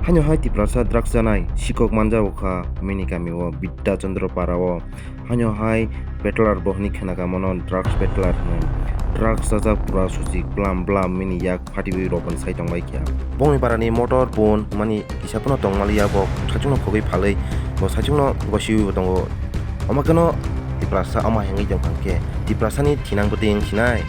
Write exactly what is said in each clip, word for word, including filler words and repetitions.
Haino hai Tiprasa drugs chanai sikok manjao kha mini kami o Bidya Chandra para o. Haino hai peddler bo hwnwi khna kha mono drugs peddler hwnwi. Drugs chajak pura suchik blam blam mini yak phatiwi rok sai tong lai kha. Bongni para ni motor phone mani kisa phano tong maliya, bo saichung no khogwi phalwi bo saichung no gosiwi bo tongo. Omo khe no Tiprasa omo hengwi tong kha khe Tiprasa ni thinang bwtwi wng sinai.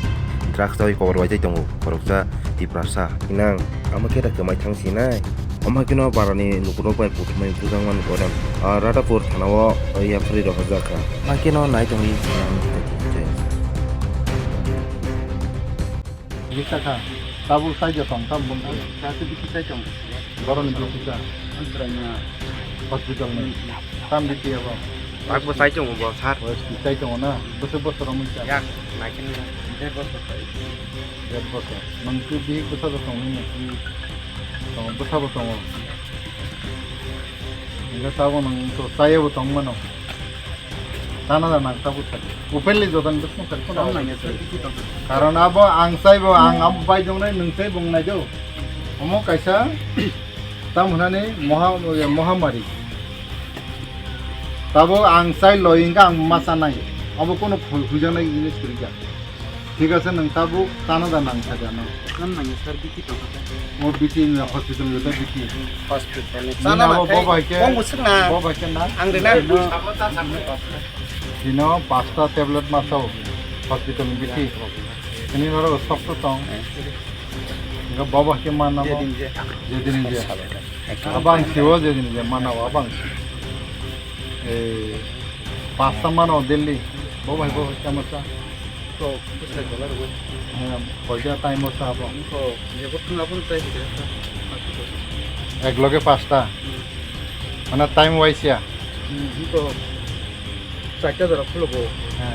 Drugs chawi kobor bai tei tongo khoroksa Tiprasa. Inang, omo khe da kwmai thang sinai. Omo khe no para ni lukurok bai kuthumai bujang mani koran. Ah, Radhapur thana o, ah, yapharwi rohorjak kha. Omo khe no nai tongwi. Bikha kha. Tabuk sai jotong, tam bung. Sa tu bikhi sai tong. Boroni bikhi kha. Hospital ni. Tam bikhi abo. Bagbo sai tongo bo, sir. Bikhi sai tongo na. Bwswk bosor wngwi kha. Yak, naikhe nang. Der bosor sai. Der bosor. Nang tu bihik bwsa bo tongo ni. Tongo, bwsa bo tongo. Hingke tabuk nang to chaya bo tong mano. Chana da nang tabuk sari. Openly jodan bwswng sari. Karon abo ang chaibo, ang abo bai jongnai, nwng chaibo wngnai do. Omo kaisa Tam hwnani moha-, mohamari. Tabuk ang chai loi hingkha ang ma chanai. Abo kono hu-, hujaknai jinis kwrwikha. Thik ase, nwng tabuk chana da nang sakha no. Chana nangya sir, bikhi tongkha sir. O bikhi ni hospital ni ta bikhi. Hospital ni. Nini chana abo nangkhai, bo bai khe, bong bwswk na. Bo bai khe na. Ang rina. Tino pasta tablet ma sao hospital ni bikhi. Ini noro sok to tong. Enggak, baba ke mana, Bang? Jedin je. Jedin je. Abang siwo jedin je, mana abang. Eh, pasta mano Delhi. Baba, baba, kya masa? To, bwsai dollar bo. Eh, koida time masa abang. To, je bo thung abang tai je. Ek loge pasta. Mana time wise ya? Hmm, to. Chaita jora khulo bo. He.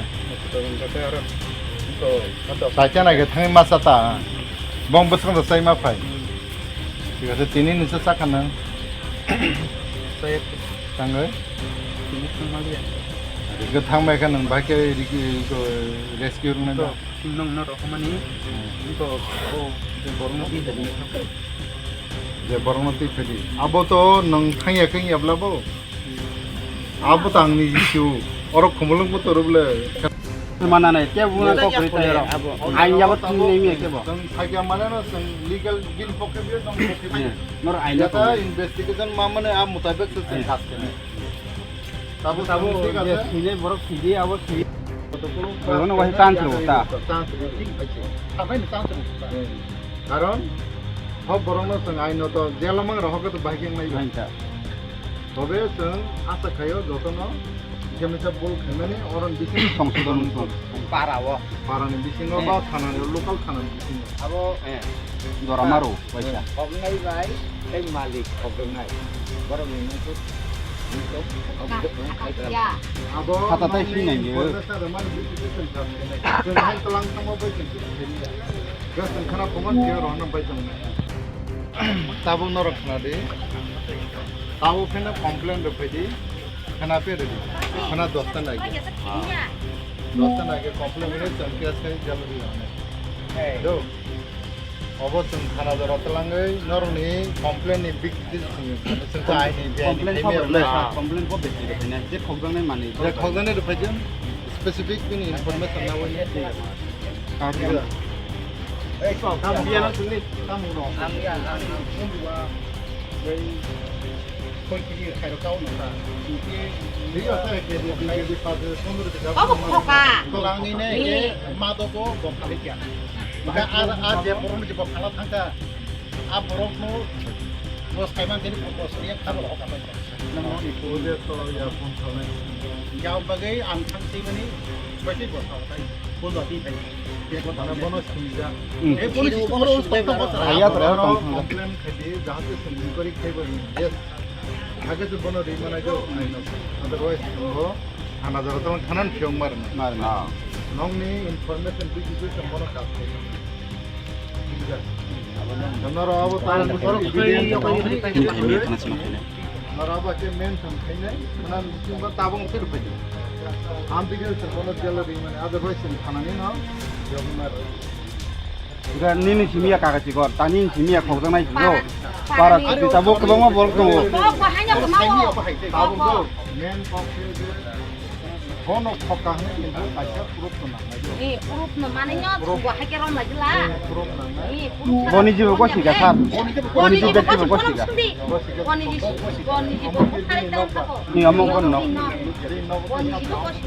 Chaita jora khe aro to, to. Chaita nai khe thangwi ma cha ta. Bong bwskango chai ma phai. Hmm. Thik ase, tini ni se cha kha nang. Chai. Thangwi? Tini thang ma liya. Ri khe thang mai kha nang bai khe ri khe ko rescue rung nang. To, nang na rohmani. Hmm. To, o, je borno di jadi. Je borno ti phedi. Abo to nang thang ya khe ya bla bo. Abo tang ni issue. Oro khumulwng bo toro bole. Mana nai, te buna ko kri ta ro. Ain ya bo tin nei mi ke bo. Tang thagya mana no, tang legal gin pokhe bi tang pokhe bi. Nor ain ya ta investigation ma mane a mutabek se tang khas kene. Tabo tabo ye sine borok sidi abo si. Bono wai tan chro ta. Tan chro, thik bai se. Thabai ni tan chro ta. Karon, hok borokno chwng aino to jelo mang rok hok to bahai khe wngnai ba. Tobe chwng asa khaio jotono khe misa bol khaimani oron bisingo songsodon wngkha. Para o. Parani bisingo ba thanani, local thanani bisingo. Abo, eh, jora maro, paisa. Hok wngnai bai, tei malik hok wngnai. Borokni nungkuk. Abo hata tai sui nai ni. Chwng hai tlang tamo bai chwng sui nai. Chwng khana phungo khe rohorna bai chwng nai. Tabuk norok khna di. Tabuk pheno complain rw phai di. Khana pe rw di. Khana dosta nai. Dosta nai khe complain rw chwng case khai jalo di hone. Do. Obo chwng thana jora twlangwi norokni complain ni bikti chwng, chwng ta aini biyai ni complain themi bo rwna. Complain bo bikti rwkhaina, je khokjaknai manwi. Je khokjaknai rwphai jwng specific bini information nawi. Ei, kok, kam biya na sini. Kam no. Ang ya, ang ya. Obo khoka. Tolangni ne ke madobo bokali kya. Maka ar ar je borok ni bokala thangka. A borok no bos kaiman jeni bos ni khalo hoka bai. Nang no ni ko je to ya phone khalai. Ya bagai ang thang si mani bai bos khalai. Phone ba ti bai. Mana bono sumja. Hmm. Eh, police, police, police, police. Aya, tora, tora, tora. Complain khai di, jahate sum inquiry khai bo. Yes. Hage se bono ri mana jo, I know. Otherwise, bo, thana jora tong thanan phiong mar na. Mar na. Nong ni information bi bi tong bono kap khai. Noro abo tang. Ini, ini, ini, ini, ini. Nara ba ke men thang khainai, mana ba tabung phir phai. Am dige se kono jela ri mane, otherwise thana ni no, jogna. Ga nini simi ya kaga chikon, tani simi ya khokjaknai chikon. Para, para chikon, tabuk kwbangma borok tongo. Kok bahai no kwmao. Tabuk do, main kok khe je, bono khokka hwnwi kintu kaisa proof no nangnai. Ni proof no mane no, proof. Bo hai khe rom lagi la. Ni proof nangnai. Ni proof. Boni jibo gosi ga sir. Boni jibo gosi ga. Boni jibo, boni jibo. Ni among kono. Boni jibo gosi.